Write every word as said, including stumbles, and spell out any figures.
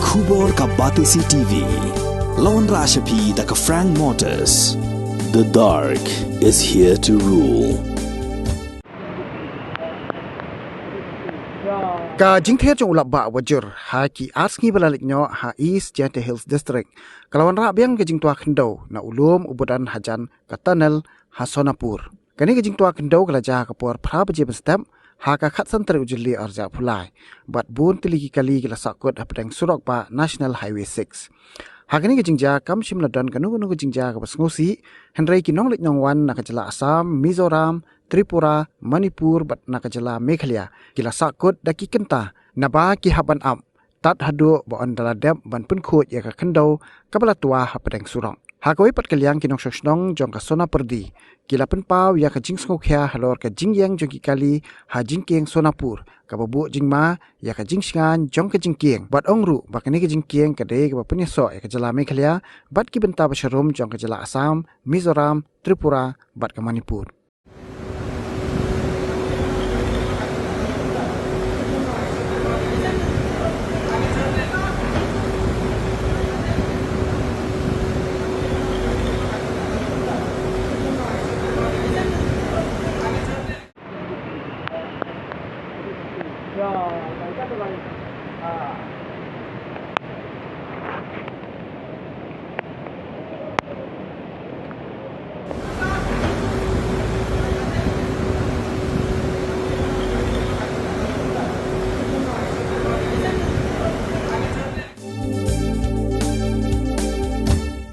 Khubor ka Batesi T V. Lawan Rashapi da ka Frank Motors. The dark is here to rule. Ka jingthied jong u lap bah wajur ha ki ar sngi ba la leit noh ha East Jaintia Hills District ka la wanrah biang ka jingtwa khyndew na u lum u ba don hajan ka tunnel ha Sonapur. Kane ka jingtwa khyndew ka la jia ha ka por phra baje mynstep ha ka khatsan tarik u Jylliew arhajar arphew lai, bad bun tylli ki kali ki la sahkut hapdeng surok bah National Highway six. Ha kane ka jingjia kam shym la don kano kano ka jingjia kaba sngewsih, hynrei ki nongleit nongwan na ka jylla Assam, Mizoram, Tripura, Manipur bad na ka jylla Meghalaya ki la sahkut da ki kynta naba ki hap ban ap tad haduh ba yn da la dep ban pynkhuid ïa ka khyndew kaba la twa hapdeng surok. Ha kawei pat ka liang, ki nongshong shnong jong ka Sonapyrdi ki la pynpaw ïa ka jingsngewkhia halor ka jingïeng jong ki kali ha jingkieng Sonapur, kaba buh jingma ïa ka jingshngaiñ jong ka jingkieng, bad ong ruh ba kane ka jingkieng ka dei kaba pynïasoh ïa ka jylla Meghalaya bad ki bynta ba sharum jong ka jylla Assam, Mizoram, Tripura bad ka Manipur.